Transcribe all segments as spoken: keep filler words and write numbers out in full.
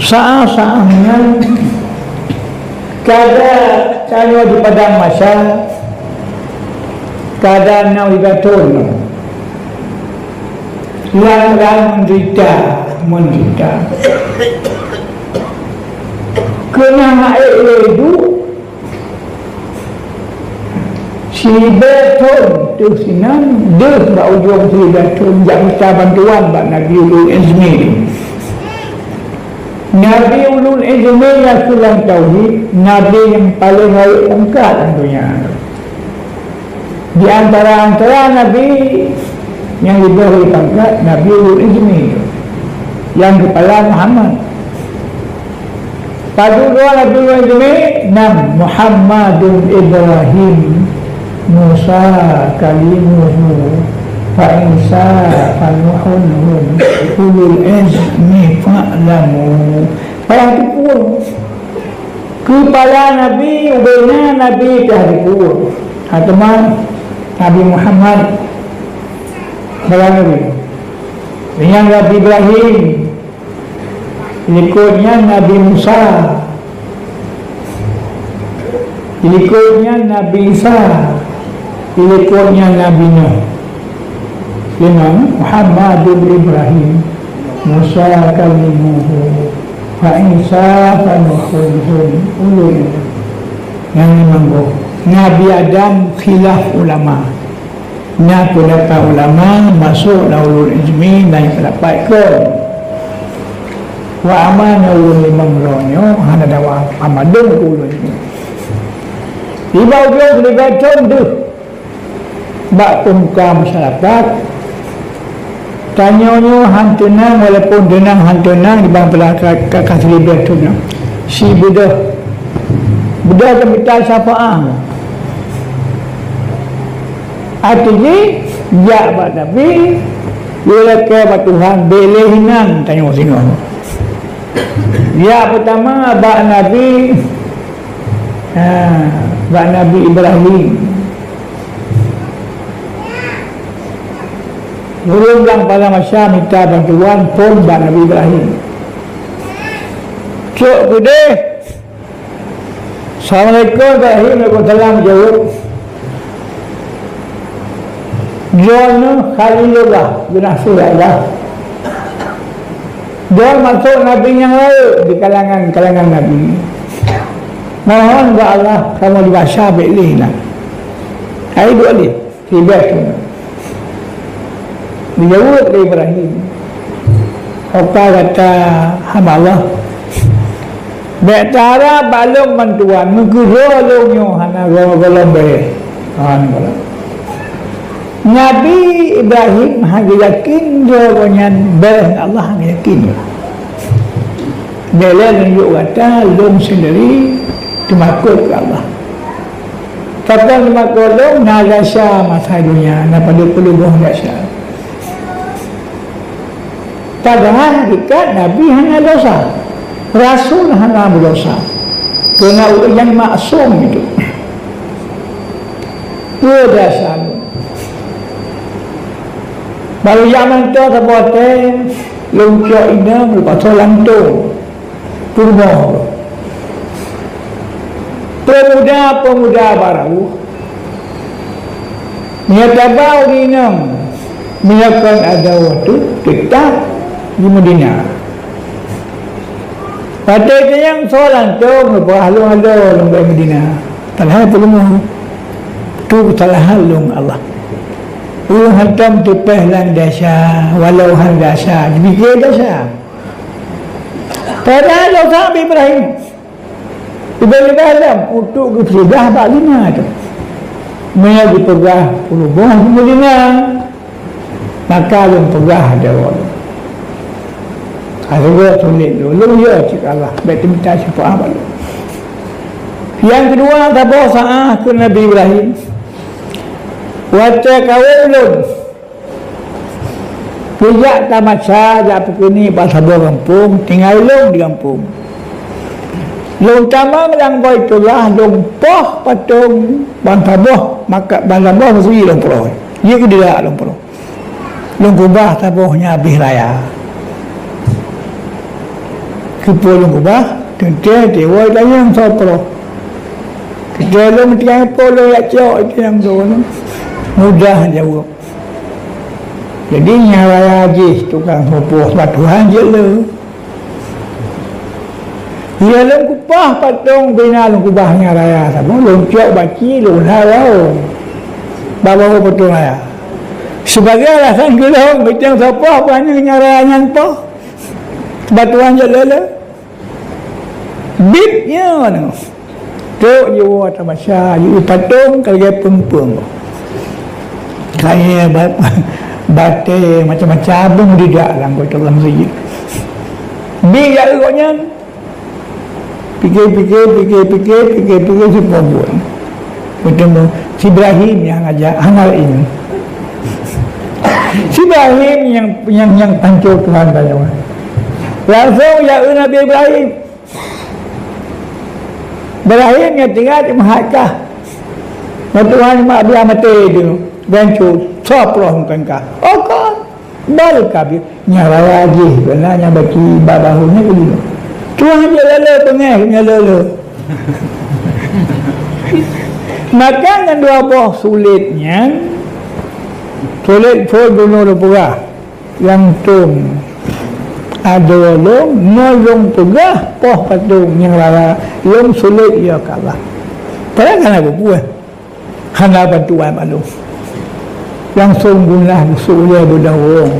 Saat-saat nyan kada tanyoe di padang mahsyar, kada na di bathôn. Lam-lam menderita, menderita. Keunan hana ék lé duek, siribèe thôn teuh sinan, deuh bak ujong siribèe thôn jak mita bantuan bak Nabi Ulul Azmi. Nabi Ulul Azmi nyang keulang tauhid, nabi nyang paleng rayeuk pangkat lam donya. Di antara-antara nabi nyang leubeh pangkat, Nabi Ulul Azmi, nyang keupala Muhammad. Padub droe Nabi Ulul Azmi, nam Muhammadun Ibrahim, Musa kalimuhu, fa Isa fa Nuhun hum, ulul azmi fa'lamu. Payah teupeue. Keupala nabi, ubena nabi payah teupeue. Ha, teuma Nabi Muhammad, keupala nabi. Nyan Nabi Ibrahim, likot nyan Nabi Musa, likot nyan Nabi Isa, likot nyan Nabi Nuh. Limong, Muhammadun Ibrahim, Musa kalimuhu, fa Isa fa Nuhun hum, ulul. Nyang limong boh. Nabi Adam khilaf ulama. Na peundapat ulama masôk lam ulul azmi na nyang peundapat kon. Wa amana ulôn limong droe nyoe hana dawa amadong keu ulôn nyoe. Di bak ujong siribèe thôn deuh bak peumuka masyarakat, tanyoe nyoe han teunang, walaupun teunang han teunang di bak peulakat ka, ka siribèe thôn nyoe. Si beudôh, beudôh teumita syafaat. Até jih, jak bak Nabi, geulakèe bak Tuhan, bèk lé hinan tanyoe singoh. Jak peutama bak Nabi, ha, bak Nabi Ibrahim. Ureueng blang padang mahsyar mita bantuan phôn bak Nabi Ibrahim. Trok keudeh, "Assalamualaikum Ibrahim." "Waalaikumsalam," jaweueb. Droeneuh Khalilullah, geunaséh Allah. Droeneuh masôk nabi nyang rayeuk di kalangan-kalangan nabi. Mohon bak Allah kamoe di basa bèk lé na. Hai duek lé. Sibèh keunoe. Geujaweueb lé Ibrahim, "Ho ka gata hamba Allah, bèk taharab bak lôn bantuan, meukeudroe lôn nyoe hana goh-, gohlom bèe." Hana gohlom. Nabi Ibrahim hana yakin droe gobnyan bèe Allah, hana yakin. "Bèk lé lôn jok gata, lôn seundiri teumakot keu Allah." Pakon meukeulong na desya masa donya, na padub peuleubeh desya. Padahai hakikat Nabi hana desya, rasul hana beudesya, keureuna ureueng nyang maksum itu. Peue desya lôn? Barô jameun nyan saboh watèe lôn cok inong leupah soe lantong. Peurumoh. Peumuda-peumuda barô, meunyoe taba ureueng inong, meunyoe kon adoe teuk, teutap di Madinah. Watèe tanyong soe lantong, geupeugah lôn adoe lôn bak Madinah. Padahai peurumoh. Tu keusalahan lôn Allah. Ulôn hantom teupèh lam desya, walau hana desya, jipike desya. Padahai dosa Nabi Ibrahim. Ibrahim alaihissalam untuk geupeugah bak lina tu. Meunyoe geupeugah peurumoh di Madinah, maka lôn peugah adoe lôn. Adoe sulet lôn, lôn ya cit Allah, bèk teumita syafaat bak lôn. Nyang keudua, saboh saát keu Nabi Ibrahim. Watèe kawôm lôn, geujak tamasa jak peukeuniek bak saboh gampông, tinggai lôn di gampông. Lôn tamong lam Baitullah, lôn poh patong ban saboh maka-, ban saboh meuseujid lôn peurunoe. Jeuet keu dirak lôn peurunoe. Lôn keubah saboh nyan abéh raya. Keupeue lôn keubah? Teuntèe tiwoe tanyong soe ploh. Teuntèe lôn tiang po lôn jak cok itu nyang tu. Mudah jaweueb. Jadi nyan raya jih tukang soe ploh bak Tuhan jeuet le. Iya lôn keubah patong bina lôn keubah nyan raya saboh, lôn cok baci lôn hai waho. Bak waho patong raya. Sibagai alasan keu lôn, bintang sapoh banyak nyan raya nyan poh. Bak Tuhan jeuet le le. Bit nyan. Trok jiwoe tamasa, jiwoe patong ka lagèe peung-peung. Kayèe ba-, batèe macam-macam pun didak lam kota lam sijik. Bit jak gobnyan. Pikir-pikir, pikir-pikir, pikir-pikir, si Paul buet. Beutemu si Ibrahim nyang aja hana ingat. Si Ibrahim nyang, nyang, nyang pancô Tuhan tanyong. Langsung jak keu Nabi Ibrahim. Ibrahim nyang tinggai di Mahakah. Ngon Tuhan mak biar maté tu. Gancu, soe ploh muka engkah. Oke. Bal kabir. Nyan raya jih, kena nyang baki bak bahu nyan keu jinoe. Tuhan jeuet lé-lé beungéh nyan lé-lé. Maka ngon dua boh sulet nyan, sulet phon bunoe lôn peugah, nyang tông adoe lôn, ngon lôn peugah poh patong nyang raya lôn sulet ya ka Allah. Padahai hana peue-peue. Hana bantuan bak lôn. Langsung gunah busuk ulèe beudôh ureueng.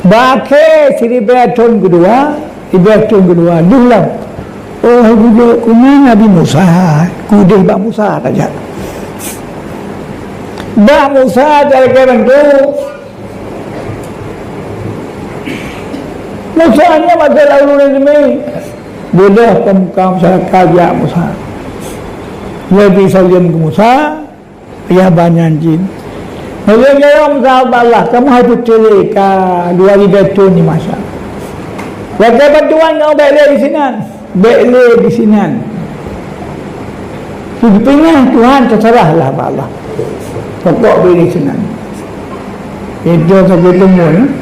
Bak akhé siribèe thôn keudua, siribèe thôn keudua, deuh lom. Oh, hai budok, keunan Nabi Musa, keudeh bak Musa tajak. Bak Musa talakèe bantu. Musa nyan masa lalu nyan teumé. Beudôh peumuka masyarakat jak Musa. Nabi saleuem keu Musa, yah banyan jih. Nabi jaweueb Musa bak Allah, "Kamoe hai peucaya ka dua ribèe thôn di masa. Lakèe bantuan kamoe bèk lé disinan." Bèk lé disinan. Teupinah Tuhan, teuseurah lah bak Allah. Pokok bèk lé sinan. Itu sabe teumon.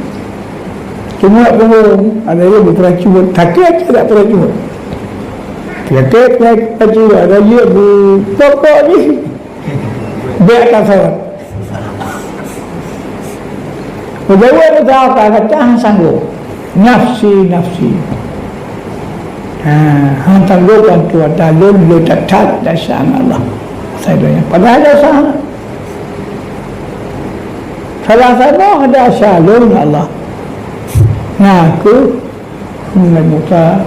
Cuma pungo ada je beuperacuan, takut aja tak peracuan. Takut peracuan, ada je bu-, pokok ni. Bèk tasawat. Peugawée meusapat gata han sanggob. Nafsi, nafsi. Ha, han sanggob bantu ata lôn, lôn that-that desya ngon Allah. Asai donya. Padahai desya. Salah saboh desya lôn ngon Allah. Nah, aku Nabi Musa.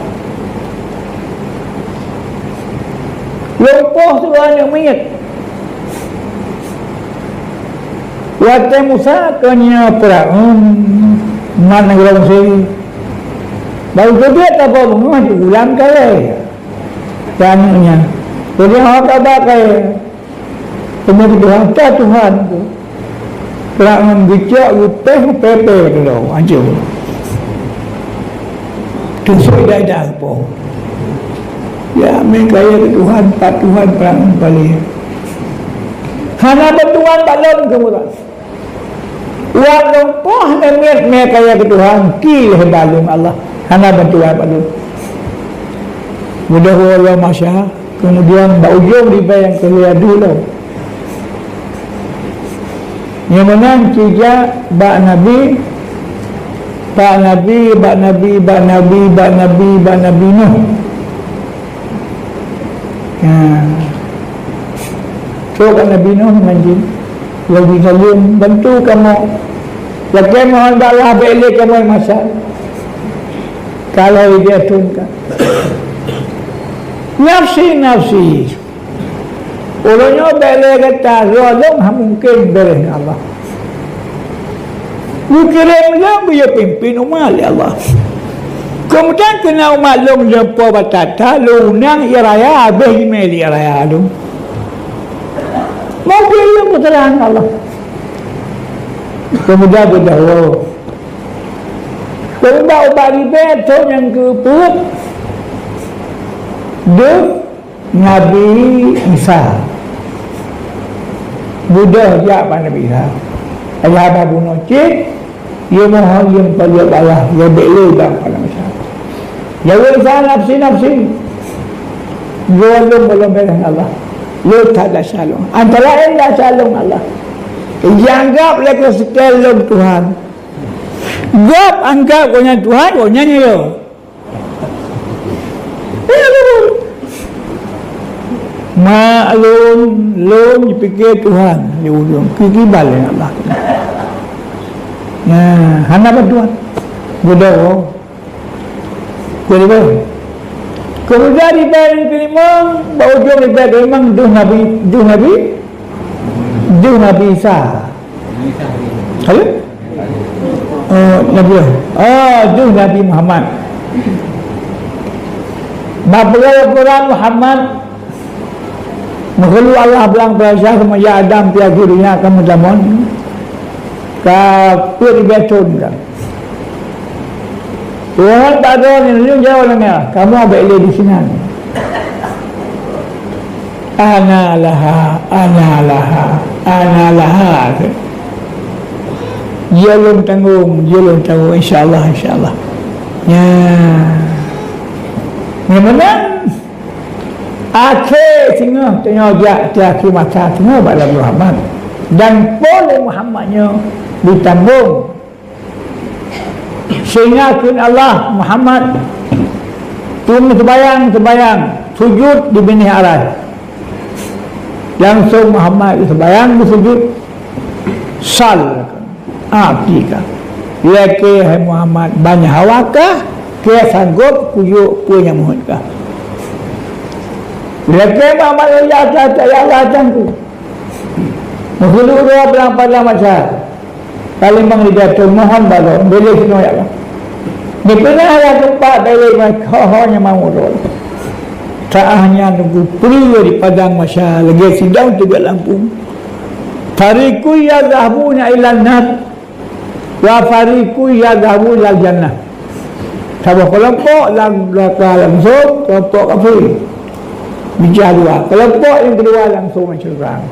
Lumpoh sidroe aneuk miet. Watée Musa keu nyoe Firaun, mat nanggroe Mesir. Baru teubiet saboh beungoh di ulam kayée. Keu aneuk nyan. Jadi, hana taba kayée. Teuma Tuhan, ka Tuhan tu. Firaun geucok, geupéh, geupéh-péh keudroe, hancô. Teusôi dah-dah po. Ya, meukaye keu Tuhan, pat Tuhan Firaun paléh. Hana bantuan bak lôn keu Musa. Wak lumpoh namiet meukaye keu Tuhan, ki lheueh balong Allah. Hana bantuan bak lôn. Mudah Allah masa. Kemudian bak ujong ribée nyang keulhèe dua lom. Nyang meunan cijak bak Nabi, bak Nabi, bak Nabi, bak Nabi, bak Nabi, bak Nabi Nuh. Nah. Trok bak Nabi Nuh ngon jih. Laju saleuem, bantu kamoe. Lakée mohon bak Allah bèk lé kamoe masa. Kalau dia tun ka. Nafsi, nafsi. Uroe nyoe bèk lé gata, droe lôn hana mungken beureh ngon Allah. Geukirém lôn beuyue pimpin umat lé Allah. Keumudian keunan umat lôn lumpoh bak that-that, lôn undang ie raya, habéh jimé ie raya lôn. Mungken lôn peuseurah ngon Allah. Keumudian beudôh. Keumudian ubat ribée thôn nyang keupeuet deuh Nabi Isa. Beudôh jak bak Nabi Isa. Ayah haba bunoe cit, ia mohon lé peuliak bala, ia bék lé bang padang masyarakat. Jaweueb sa nafsi-nafsi. Gohlom belom beres Allah. Lé that dasya lôn. Antara laén dasya lôn Allah. Ianggap lé keu seutôt lôn Tuhan. Gob anggap gobnyan Tuhan, gobnyan nyoe. Maklum, lôn jipike Tuhan di ujong. Ki-, kiban lé Allah. Nah, hana bantuan. Beudôh. Beudôh. Kemudian ribée nyang keulimong, bak ujong ribée keulimong, deuh Nabi, deuh Nabi, deuh Nabi Isa. Halo? Oh, Nabi. Oh, deuh Nabi Muhammad. Bak peugah Al-Quran Muhammad, makhluk Allah blang peurasa seumeuja Adam pih akhé donya ka meutamong, ka peuet ribée thon ka. Tuhan tak ada ni, ni jauh lagi. Kamu abek le di sini. Ana laha, ana laha, ana laha. Dia lôn tanggong, dia lôn tanggong, insya Allah, insya Allah. Ya. Memang akhé singoh tanyoe jak di akhé masa singoh bak Nabi Muhammad. Dan po lé Muhammad nyoe ditanggong. Sehingga kheun Allah, Muhammad, tum seubayang, seubayang, sujud di binéh arai. Langsung Muhammad seubayang, sujud, sal, abdi ka. Lakée hai Muhammad, ban hawa ka, keu sanggob kujok peue nyang meuheuet ka. Lakée Muhammad, ya Allah, ya Allah, Tuhanku. Meuhulu dua belah pada masa. Paléng bang Ridha tu mohon bak lôn, bèk lé sinoe ya Allah. Di peunah lam teumpat bèk lé, ho-ho nyang mamurot. Saát nyan teungku peue di padang mahsyar lagèe sidang teubiet lampôh. Fariqun yadhhabuna ilan nar, wa fariqun yadhhabuna ilal jannah. Saboh keulompok lam neuraka langsông, keulompok kafé. Bijah dua. Keulompok nyang keudua langsông masuk syeuruga.